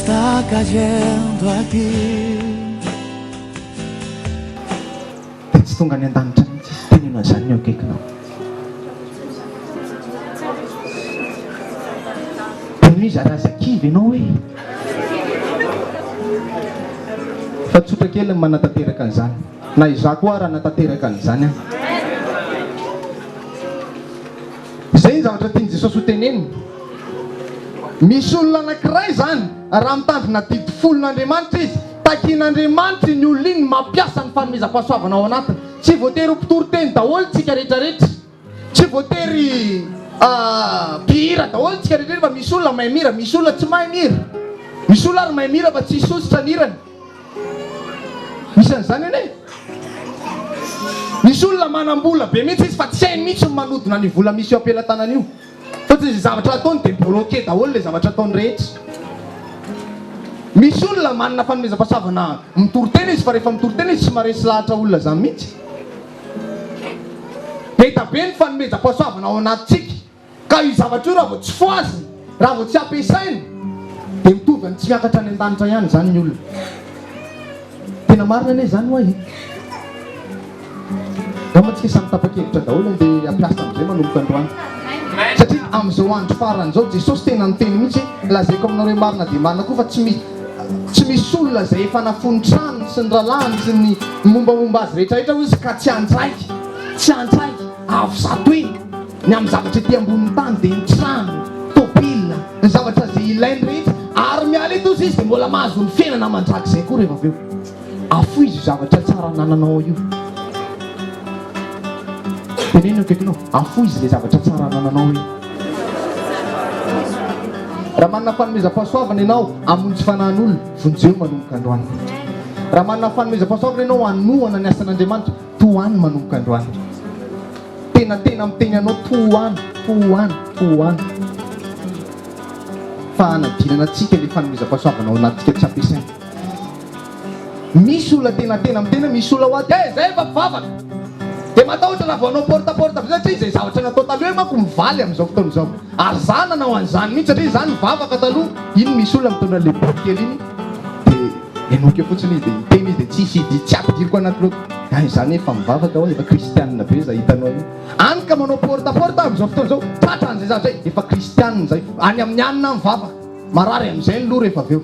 Está cayendo aquí. Dia tsy tonga any an-danitra mihitsy izy. Teneno an'izany ny eo akaikinao. Teneno izy ary aza kivy ianao hoe. Fa tsotra kely ny manatanteraka an'izany. Na izaho koa ara hanatanteraka an'izany aho. Izay ny zavatra tian'i Jesosy ho tenenina. Misy olona anankiray izany, raha mitandrina didy folon'Andriamanitra izy, takian'Andriamanitra iny olona iny ny mampiasa ny fanomezam-pahasoavana ao anatiny. Tsy voatery ho mpitory teny daholo tsika rehetrarehetra. Tsy voatery mpihira daholo tsika rehetrarehetra fa misy olona mahay mihira, misy olona tsy mahay mihira. Misy olona ary mahay mihira fa tsy sosotra ny hirany. Misy an'izany anie e. Misy olona manam-bola be mihitsy izy fa tsy hainy mihitsy ny manodina an'io vola misy eo am-pelatanany io. Fotsiny izay zavatra ataony dia bloqué daholo ilay zavatra ataony rehetra. Misy olona manana fanomezam-pahasoavana mitory teny izy fa rehefa mitory teny izy tsy maharesy lahatra olona izany mihitsy. Be da be ny fanomezam-pahasoavana ao anatintsika. Ka io zavatra io raha vao tsy fohazina, raha vao tsy ampiasaina, dia mitovy amin'ny tsy miakatra any an-danitra ihany izany ny olona. Tena marina anie izany hoa e! Angamba tsika samy tapa-kevitra daholo andeha hampiasa amin'izay manomboka androany. Satria amin'izao andro farany izao, Jesosy tena niteny mihitsy hoe, lazaiko aminareo marina dia marina koa fa tsy misy tsy misy olona izay efa nafoy ny tranony sy ny rahalahiny sy ny mombamomba azy rehetra rehetra hoy izy ka tsy handray, tsy handray avo zato heny. Ny amin'ny zavatra ety ambonin'ny tany dia ny trano, tôbila, ny zavatra izay ilainy rehetra, ary miala eto ozy izy dia mbola mahazo ny fiainana mandrakizay koa rehefa avy eo. Afoizo io zavatra tsara anananao io. Teneno eo akaikinao, afoizo ilay zavatra tsara anananao io. Raha manana fanomezam-pahasoavana ianao hamonjy fanahin'olona, vonjeo manomboka androany. Raha manana fanomezam-pahasoavana ianao hanohana ny asan'Andriamanitra, tohano manomboka androany. Tena tena miteny anao tohano, tohano, tohano. Fa hanadinana antsika ilay fanomezam-pahasoavana ao anatintsika tsy ampiasaina. Misy olona tena tena miteny hoe misy olona ho aty, eh zay efa mpivavaka. Dia matahotra raha vao hanao porte à porte amizay satria izay zavatra natao taloha io manko mivaly amin'izao fotoana izao. Ary za nanao an'izany mihitsy satria za nivavaka taloha, iny misy olona mitondra an'ilay boky kely iny dia henoiko eo fotsiny izy dia hiteny izy dia tsisy hidy tsy ampidiriko anaty lohako. Hay izany efa mivavaka hoa, efa kristianina be izay hitanao io. Any ka manao porte à porte amin'izao fotoana izao, tratra an'izay zavatra izay, efa kristianina izay, any amin'ny anona mivavaka. Marary amin'izay ny loha rehefa avy eo.